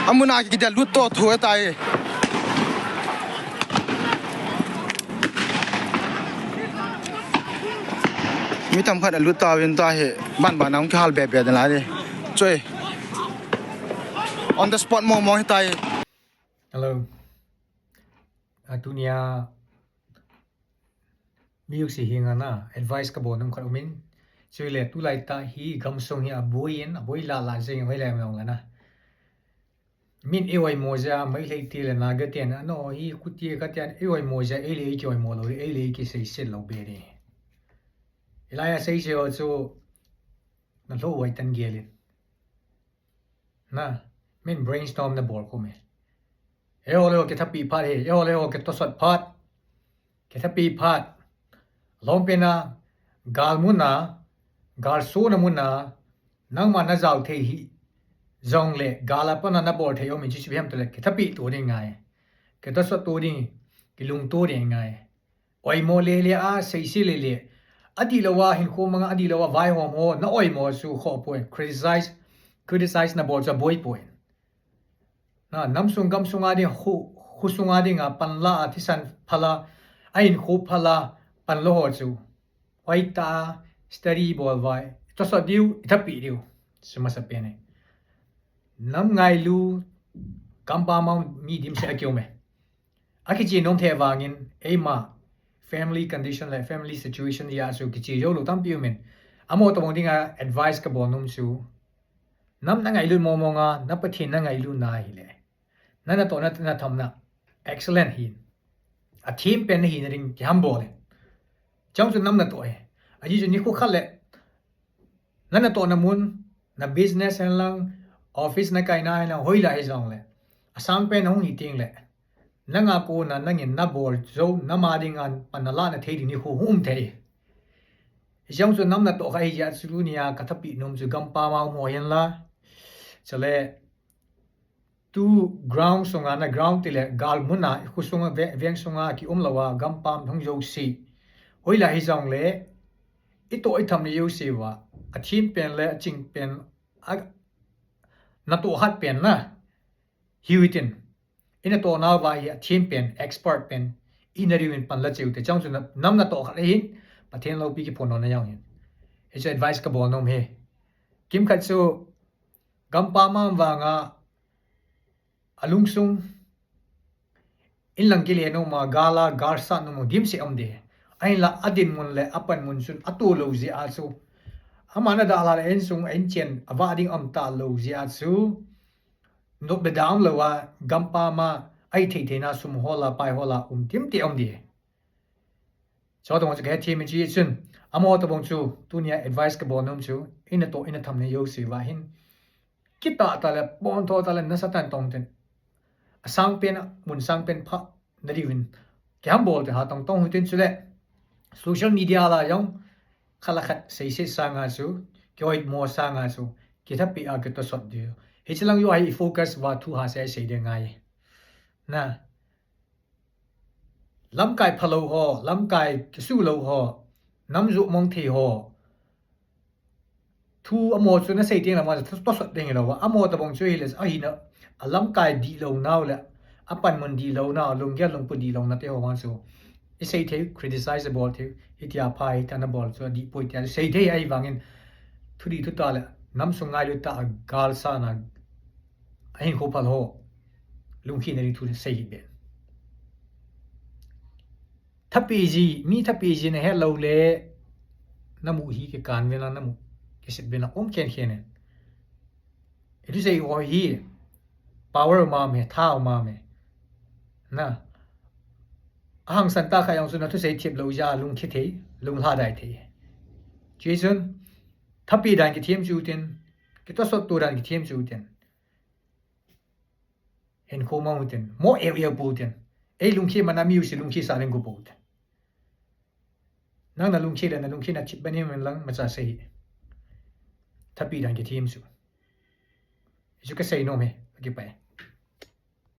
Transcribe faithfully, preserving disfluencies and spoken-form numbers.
Amuna kidia lut to thu tai. Mi tamkhat alut tauvin tahi. Ban ban a hung kihal be be den lai di. Choi. On the spot mo mo tai. Hello. Atunia mi u si hi nga na advice kabol nom khat umin. Chule tulai ta hi gamsung hi aboi in, aboi la la jeng hoi le mong la na. Min e oi mo ja, mai lei ti le na ga ten, ano hi kuti ka ten, e oi mo ja, e le ki oi mo lo, e le ki sei sei lo be ni. Ilai a sei sei o chu na lo wai tan gelin. Na, min brainstorm na bol ko me. E ho le ho kithapi phat he, e ho le ho kitosot phat. Kithapi phat. Lom pena, gal muna, gal suna muna, nangma na jao thei hi. Jong le, gal a pana na bol thei o min chi chi hem to le, kithapi tu ding ngai. Kitosot tu ding, kilung tu ding ngai. Oi mo le le a, sei sei le le. Adi lo a, hin ko manga, adi lo a, vai hom ho, na oi mo su ho point. Criticize, criticize na bol cha boi point. Na, nam sung gam sung a ding, khu, khu sung a ding a, pan la a, thisan phala, a in khu phala, pan lo ho chu. Hoi ta, study bol vai. To so diu, ithapi diu. Suma sa pene. Nam ngai lu, kam pa ma mi dim se a kiu me. A kichi nom the vangin, eima family condition le family situation ya su kichi yo lu tam piu min. Amo to mong dinga advice kabol nom su. Nam na ngai lu mo mo nga, na Pathen na ngai lu na hi le. Na na to na na tham na. Excellent hi. A thim pen hi na ring ki ham bol le. Chang su nam na to he. A ji su ni khu khat le. Na na to na mun, na business hen lang, office na kai na hen lang, hoi la hi jong le. A sang pen hung hi ting le. Na nga ko na, na ngin na bol, zo, na ma ding an, pan na la na thei ding ni khu hum thei. Jong su nam na to kha hi ja su lu ni a, ka thapi nom su gam pa ma mo hen la. Chale, tu ground sunga na ground ti le gal muna khu sunga ve-, veng sunga ki um lawa gam pam thong yo si. Hoi la hi jong le, i to i tham ni yo si wa, a thim pen le, a ching pen, a, na to hat pen na, hi witin. I na to na wa hi a thim pen, expert pen, i na riwin pan la cheu te chang chu na, nam na to khat le hin, Pathen lo pi ki phon na yang hin. It's advice ka bol nom he. Kim khat chu, gam pa ma vanga, a lungsung, in lang kile no ma, gala, garsa no ma, dim se om de. Ahin la, a din mun le, a pan mun sun, a to lo ji a chu. Ama na da la le, en sung, en chen, a va ding om ta lo ji a chu. Nop le da om lo wa, gam pa ma, ai thei thei na sum ho la, pai ho la, um tim ti om de. Cho tong chu ka he thim in chi chun, amo to bong chu, tunia advice ka bol nom chu, ina to, ina tham ne yo si va hin. Kita ta le, bon tho ta le, na sa tan tong ten. A sang pen, mun sang pen pha, na di win. Ki ham bol te ha tong tong hu ten chu le. Social media la yong, khala khat sei sei sa nga chu, ki oi mo sa nga chu, ki thapi a ki to sot di. Hi chi lang yo ai focus va thu ha sei sei de ngai. Na. Lamkai phalo ho, lamkai kisu lo ho, nam ju mong thei ho. Thu amo chu na sei teng la ma chu to sot teng lo wa. Amo ta bong chu hi le, a hi na, a lamkai di lo nau le, a pan mun di lo nau, lung gel lung pu di lo na te ho ma chu. I sei thei, criticize bol thei, hi tia pha, hi ta na bol chu, di poi tia, sei thei ai vangin, thu di thu ta le, nam sung ngai lu ta, a gal sa na, a hin kho phal ho, lung khi na ri thu sei hi be. Thapi ji, mi thapi ji na he lo le, na mu hi ke kan ve na, na mu ke sit ve na, om khen khen e. Itu sei ho hi, power ma me, thao ma me. Na. Ahang san ta kha yong sun na thu sei thiep lo ja, lung khi thei, lung hla dai thei. Chi sun, thapi dan ki thiam chu tin, ki to sot tu dan ki thiam chu tin. Hin kho ma hu tin, mo eu eu pu tin. Ei lung khi ma na mi u si lung khi sa leng ko pu tin. Nang na lung khi le na lung khi na chip ba ni men lang ma cha sei hi. Thapi dan ki thiam chu. Chu ka sei nom he, ka kipai.